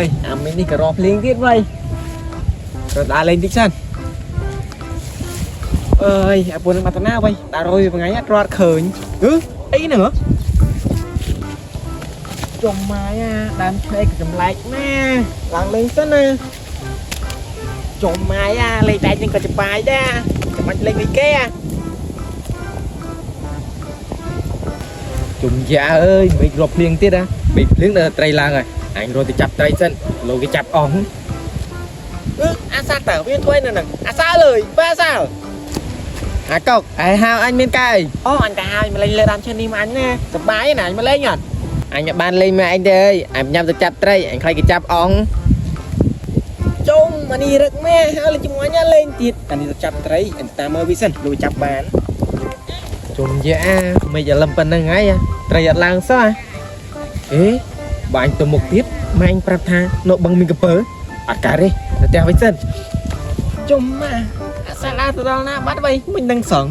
យអាមីនេះក៏រកភ្លៀងទៀតវ៉ៃរត់ដើរលេងតិចសិនអើយអាពូនឹងបាត់តាណាវ៉ៃដើររយមួយថ្ងៃអត់រត់ឃើញអឺអីហ្នឹងហ៎ចំម៉ាយអាដើមឆ្នេរក៏ចម្លែកណាស់ឡើងលេងសិនណាចំម៉ាយអាលេងតែនឹងក៏ចបាយដែរចាំបាច់លេងអីគេអា ជុំយ៉ាអើយមិនរកភ្លៀងទៀតណាមិនភ្លៀងដល់ត្រីឡើងហើយអញរត់ទៅចាប់ត្រីសិនលោកគេចាប់អស់ អឺអាសាតើវាធ្វើនៅហ្នឹងអាសាលើយបើអាសា អាកុកឯហៅអញមានកាយ អូអញទៅហើយមកលេងលើដើមឈើនេះមកអញណាសប្បាយណាអញមកលេងអត់ អញបានលេងមកឯងទេអើយអញញ៉ាំទៅចាប់ត្រីអញខ្លាចគេចាប់អស់ ជុំអានេះរឹកមែហើយលេងជាមួយអញលេងទៀតអានេះទៅចាប់ត្រីអញតាមមើលវាសិនលួចចាប់បាន ជុំយ៉ាមិនអាលឹមប៉ុណ្្នឹងហើយត្រីអត់ឡើងសោះអេបើអញទៅមុខទៀតម៉ែអញប្រាប់ថានៅបឹងមានកពើអត់កើតទេទៅផ្ទះវិញសិន ជុំម៉ាអាសាឡាទៅដល់ណាបាត់វៃមិនដឹងសង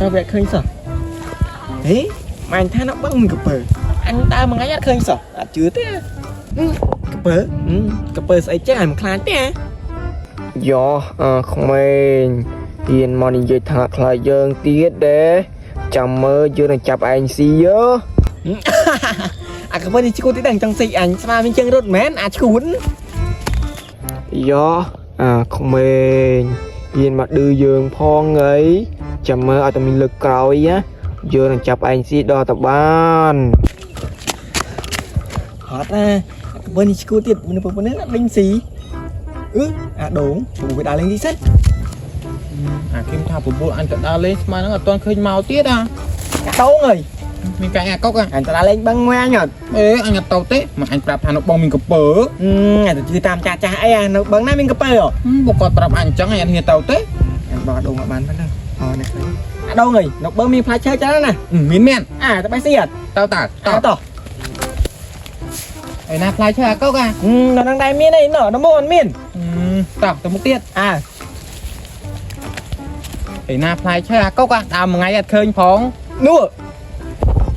រកវាឃើញសោះហេម៉ែអញថានៅបឹងមានកពើអញដើរមួយថ្ងៃអត់ឃើញសោះអត់ជឿទេកពើកពើស្អីចេះឲ្យមិនខ្លាចទេ យោអើក្មេងហ៊ានមកនិយាយថាខ្លាចយើងទៀតទេចាំមើលយើងនឹងចាប់ឯងស៊ីយោ អាកពើនេះឈួតទីដឹងចង់ស៊ីអញស្មាមានជើងរត់មែនអាឈួន យោអាក្មេងហ៊ានមកឌឺយើងផងអីចាំមើលឲ្យតែមានលើកក្រោយណាយើងនឹងចាប់ឯងស៊ីដល់តបាន ហត់ណាអាកពើនេះឈួតទៀតមនុស្សប៉ុណ្ណេះដេញស៊ីអឺអាដូងព្រោះវាដើរលេងទីសិន អាគឹមថាបបួលអញទៅដើរលេងស្មើហ្នឹងអត់ទាន់ឃើញមកទៀតអា អាដូងអើយ មានកាយអាកុកអា អញទៅដើរលេងបឹងមួយអញអត់ អេអញអត់ទៅទេមកអញប្រាប់ថានៅបងមានកពើ អឺអញទៅជឿតាមចាស់ចាស់អីអានៅបឹងណាមានកពើហ៎ បុកគាត់ប្រាប់អញអញ្ចឹងអញអត់ហ៊ានទៅទេ អញបោះអាដូងអត់បានប៉ុណ្ណឹងអូនេះឃើញអាដូងអើយនៅបឹងមានផ្លែឈើច្រើនណាស់ មានមែន អាទៅបេះស៊ីអត់ ទៅតើ តោះ តោះ តោះ ឯណាផ្លែឈើអាកុកអា នៅនឹងដែរមានអីណនៅមកអត់មាន តោះទៅមុខទៀត អា ឯណាផ្លែឈើអាកុកអាដើមមួយថ្ងៃអត់ឃើញផង នោះ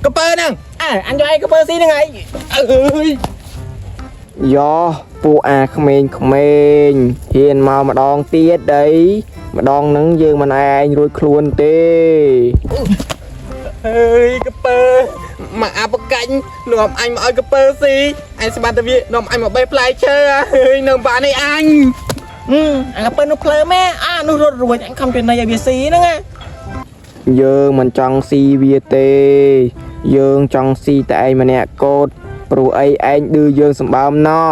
កពើហ្នឹង អាអញយកអីកពើស៊ីហ្នឹងហើយ អើយ យោពួកអាក្មេងក្មេងហ៊ានមកម្ដងទៀតអីម្ដងហ្នឹងយើងមិនឯងរួចខ្លួនទេ អើយកពើមកអាបកាញ់នាំអញមកឲ្យកពើស៊ីអញស្មានតែវានាំអញមកបេះផ្លែឈើអើយនៅបានេះអញ អឺអាកពើនោះភ្លើមែអានោះរត់រួចអញខំចំណៃឲ្យវាស៊ីហ្នឹងណា យើងមិនចង់ស៊ីវាទេ យើងចង់ស៊ីតែឯងម្នាក់កូតព្រោះអីឯងឌឺយើងសម្បើមណោះ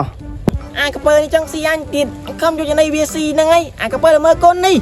អាកពើនេះចង់ស៊ីអញទៀតអញខំយកចំណៃវាស៊ីហ្នឹងហើយអាកពើល្មើកូននេះ